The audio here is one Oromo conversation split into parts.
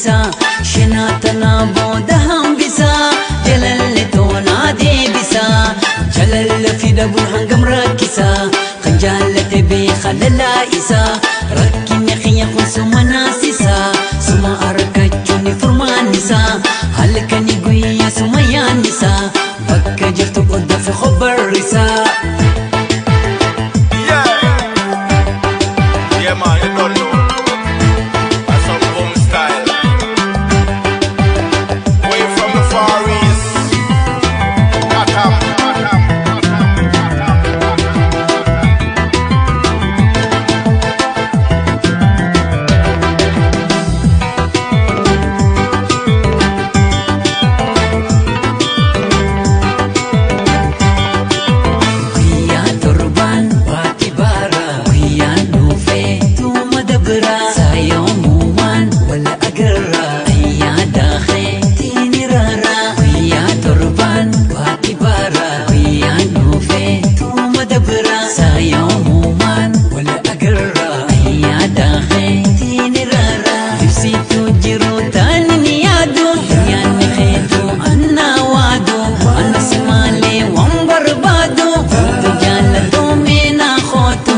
Eebbisa shinaatana booda hambisa jalalle toonaa deebisa jalalle fida hangam rakkisa kan jaallate beeka lalaa isa rakkinni xiyya kun suma naasisa suma argachuun furmaanisa halkani guyyaa suma yaannisa bakka jirtu qodda fi khobarrisa. Yeah, man, you don't know. That's some boom style. Way from the Far East. Katam, katam, katam, katam, katam. Guyyaa torban baati baara guyyaan dhufee tuuma dabra saayoomumaan wal agarra ayyaa daakee tiini raara guyyaa torban baati baara guyyaan dhufee tuuma dabra saayoomumaan wal agarra ayyaa daakee tiini raara ibsituu jiru taani ni yaadu yaanni keetu annaa waadu anas maalee waan barbaadu Kootu jaalladhu meena kootu.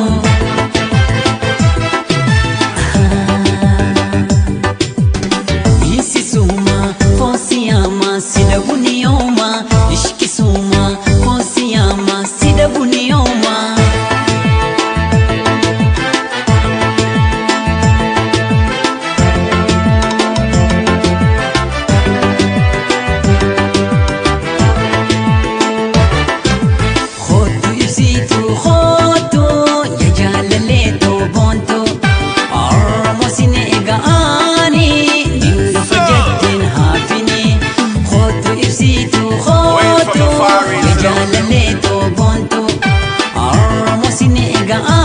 Biisisuma foosiyama sida buniyoma ishkisuma foosiyama sida buniyoma. Kootu ibsitu kootu yaa jaalaleetu boontu Oromoo sin eegaani dhimma jetteen haafini. Kootu ibsitu kootu yaa jaalaleetu boontu Oromoo sin eegaani.